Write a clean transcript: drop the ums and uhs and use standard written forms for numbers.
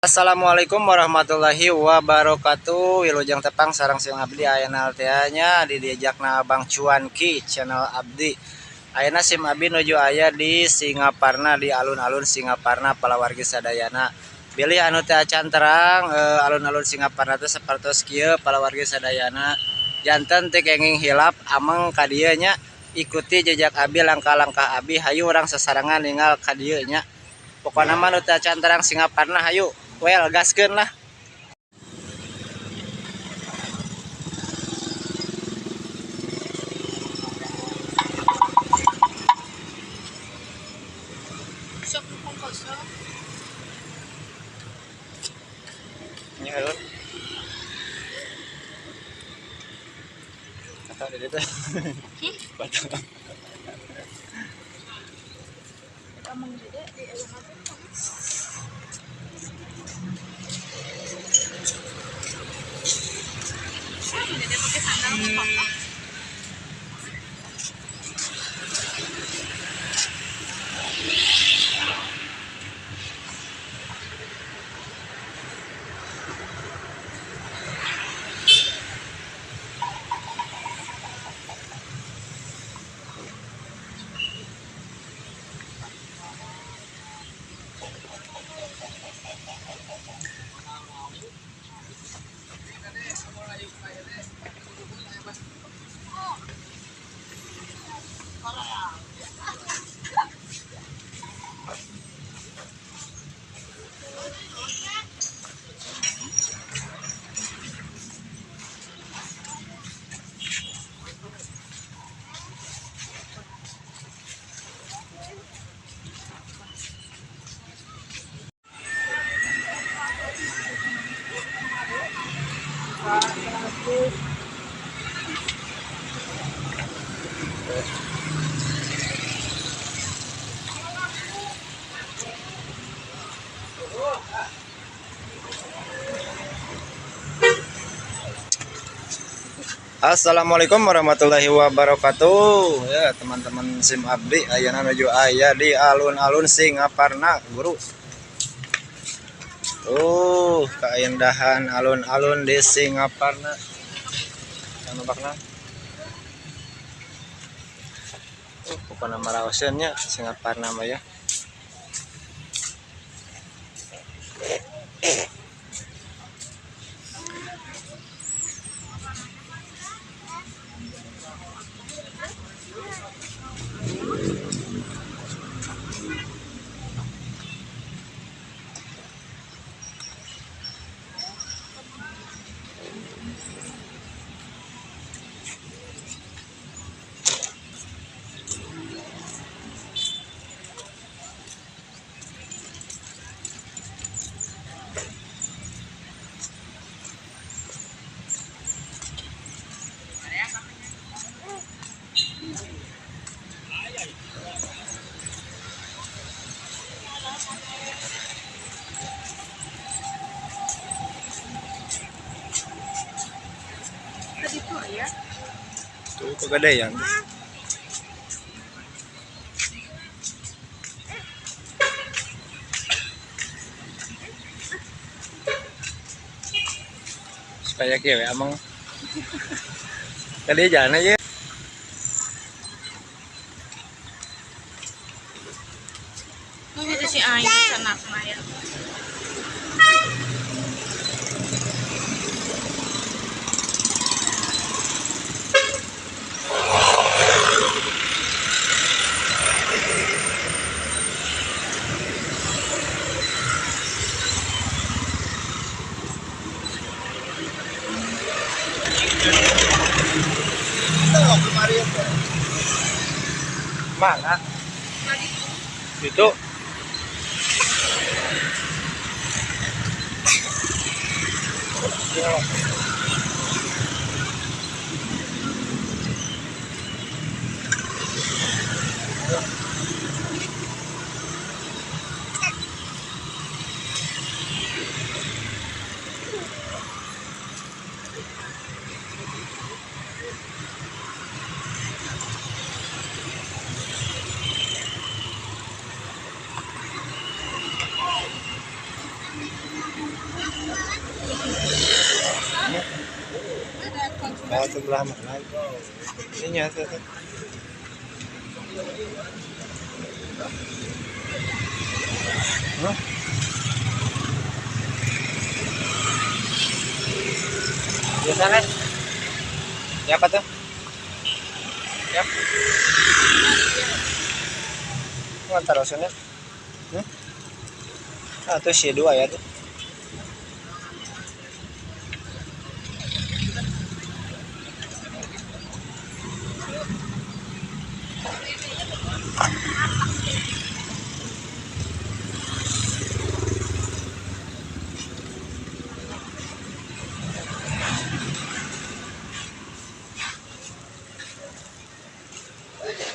Assalamualaikum warahmatullahi wabarakatuh. Wilujeng tepang sareng sing abdi ayeuna teh nya di diajakna Abang Cuanki channel abdi. Ayeuna sim abdi nuju aya di Singaparna, di alun-alun Singaparna palawargi sadayana. Bilih anu teh acan terang alun-alun Singaparna teh sapertos kieu palawargi sadayana. Janten teu kenging hilap ameng ka dieu nya, ikuti jejak abi, langkah-langkah abi, hayu urang sasarengan ningal ka dieu nya. Pokona mah nu teh acan terang Singaparna hayu well gaskeun lah. Sok kong kosong. Nya alun. Atau di ditu. Batu. Amang gede di alun-alun. Ah, ini dia pakai sandal apa? Assalamualaikum warahmatullahi wabarakatuh. Ya teman-teman sim abdi ayeuna nuju aya di alun-alun Singaparna guru. Tuh keindahan alun-alun di Singaparna. Yang nampakna. Tuh pokona maraoseun nya Singaparna mah ya. Tadi tuh ya. Tuh kegedean. Supaya kieu we ameng. Tadi jalan aja. Mau gitu si Aing sana ya. Mana? Itu. Oh, sebelah mana? Ini ya, tuh. Huh? Biasa kan? Siapa tuh? Siap. Mana taruh sana? Hmm? Ah, tuh C2 ya tuh.